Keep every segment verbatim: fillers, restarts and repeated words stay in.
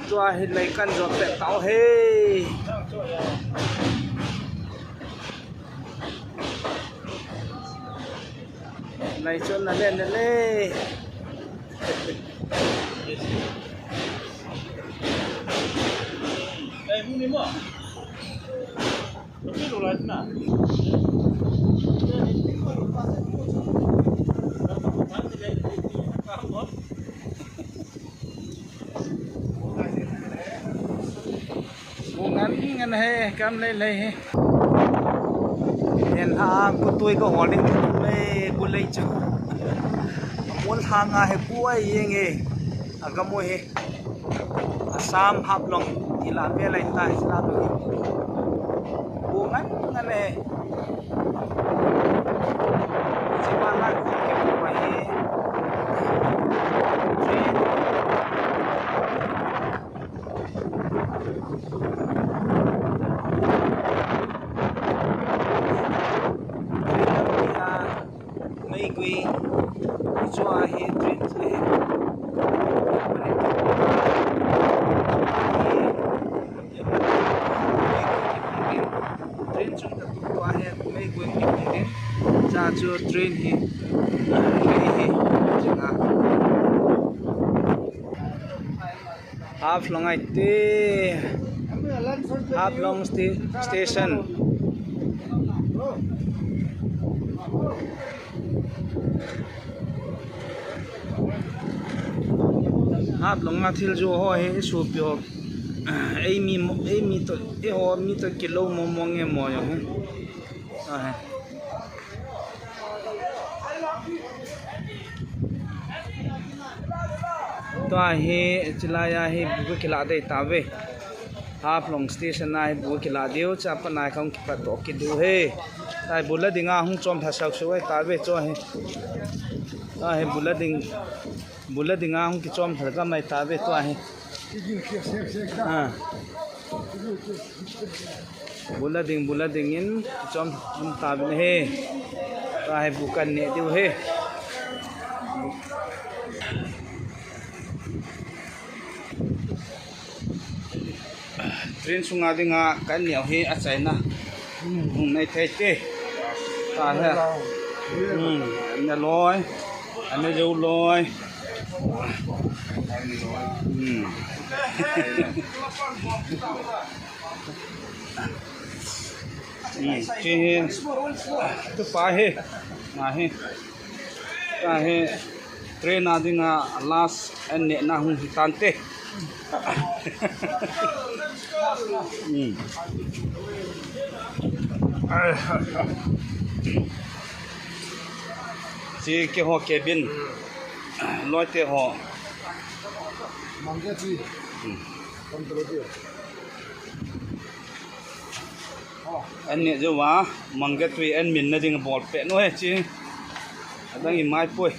Tua hi lei kan jot pet tau hei. Lei chun na le na le. Ngan ngan he, kam lei lei he. Nen ha, kutui ka hol in le, kulei chu. Mol ha nga he, kuai yeng he. Agamo he. Assam Haflong ila pe lai ta ila pe. Bu ngan ngan e. Chiba la ke bu ma he. Meigui, chua hi train chu hi. Train chung ta tu tua hi Meigui kipung ding. Cha chu train hi. Mei hi. Chinga. Haflong ai te. Haflong sti-, station. Haflong a thil jo ho hi i sopi ho. Ei mi mo-, ei mi to, eiho mi to kilou mo mo nge mo jong hi. Ahe. Tua hi, chilai a hi bu kilah dei tave. Haflong station a hi bu kilah diu, cha pa nai khong kipat to kidiu he. Tua hi bu la dinga hung chom tha sau sau ai tave tua hi. Tua hi bu la ding, bu la dinga hung kichom tha ka mai tave tua hi. Ah. Bu la ding, bu la ding in chom um ta bin he. Tua hi bu kan neh diu he. Train sunga dinga kan neh hi achaina. Hung nei thei te. Tua hi. Hmm, ne loi. Ane jou loi. Hmm. Hmm, che hi. Tu pa hi. Ma hi. Ka hi. Train a dinga last an nehna hung hi tante. Hmm. Chi ke ho cabin. Loi te ho. Mangge chi. Hmm. Kon tolo chi. An neh jou va, mangge tui an min na ding bol peh nu he chi. Adang i mai poi.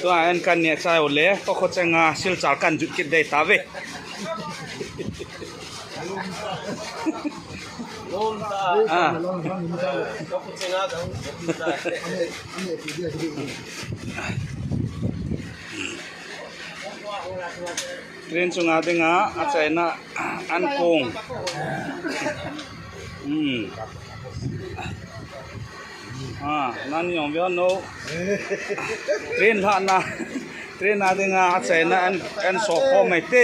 Tua an kan neh chai u le, to kho chenga Silchar kan jut kit dei tave. Ah. Train chunga dinga achaina an kong. Hmm. Ah, nani jong ve hon o. Train lhahna, train a dinga achaina an, an so kho mai te.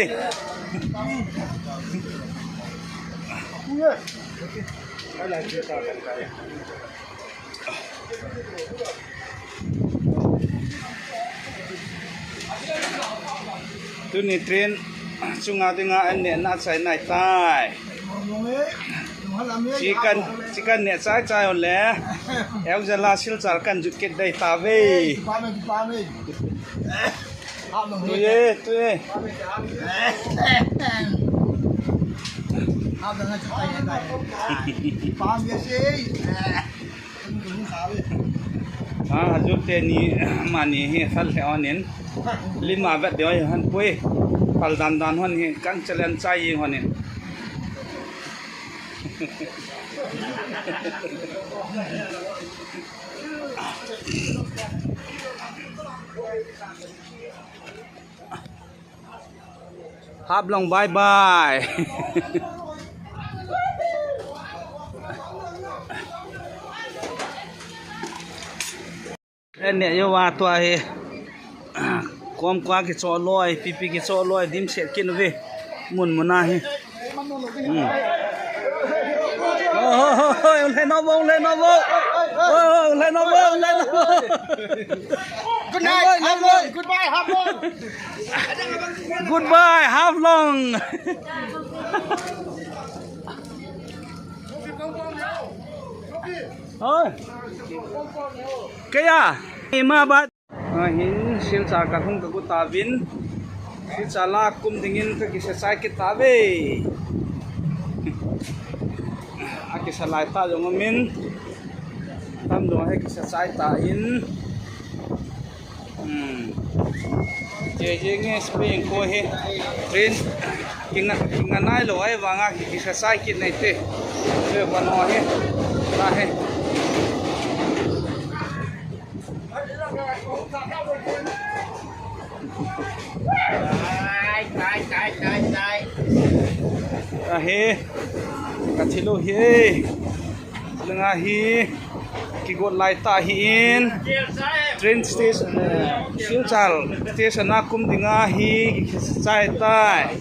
Tuni train chunga dinga an nehna achai nai tai. Chikan, chikan neh chai chai ole. Eujala Silchar kan jut kit dei tave. Tuye, tuye. Ah, ajul teni mani hi sal he onin. Lima vet deo han pui. Pal dan dan hon hi kan challenge chai honin. Haplong bye bye. Ene yo wa tua hi. Kom kwa kicho loi, pipi kicho loi, dim set kin ve. Mun muna hi. Hmm. Oh, oh, oh, oh, le no bo, le no bo. Oh, oh, le no bo, le no bo. Good night, Haflong. Goodbye, Haflong. Goodbye, Haflong. Oi. Kaya, ima bat. Ahin Silchar ka hung ka gu tavin. Silchar la kum dingin ka kisa chai kit tave. A kisa lai ta jong amin. Tam jong he kisa chai ta in. Hmm. Jeng jeng nge Spain ko he. Train kinga, kinga nai lo ai vanga ki, kisa chai kit nai te. Te vano he. Ta he. Ahe, ka thilo hi e. Langa hi kigot lai ta hi in. Train station, eh, Silchar station a kum dinga hi kisa chai tai.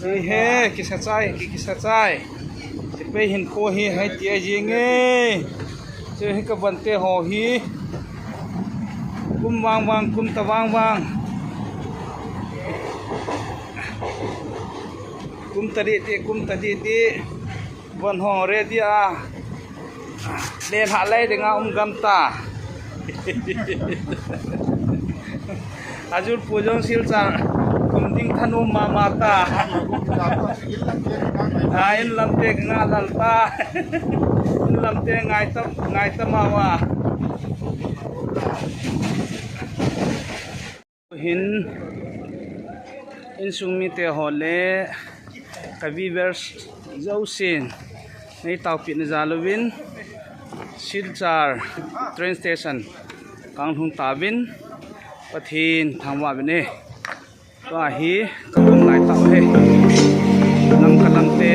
Hi he, kisa chai, ki, kisa chai. Ti pe hin ko hi hai ti a jing e. Che hi ka ban te ho hi. Kum vang vang, kum ta vang vang. Kum ta di di, kum ta di di. Ban ho ready a. Le lha lai dinga um gam ta. Ajul pu jong Silchar kum ding thanom mama ta. A in lam te nga lal ta. In lam te ngai ta, ngai ta ma wa. Hin insung mite ho le ka viewers jousen nei taopi na jal uvin Silchar train station kang lhung tauvin Pathen thangvah uvin e. Tua hi ka kum lai tau he. Lam ka lam te.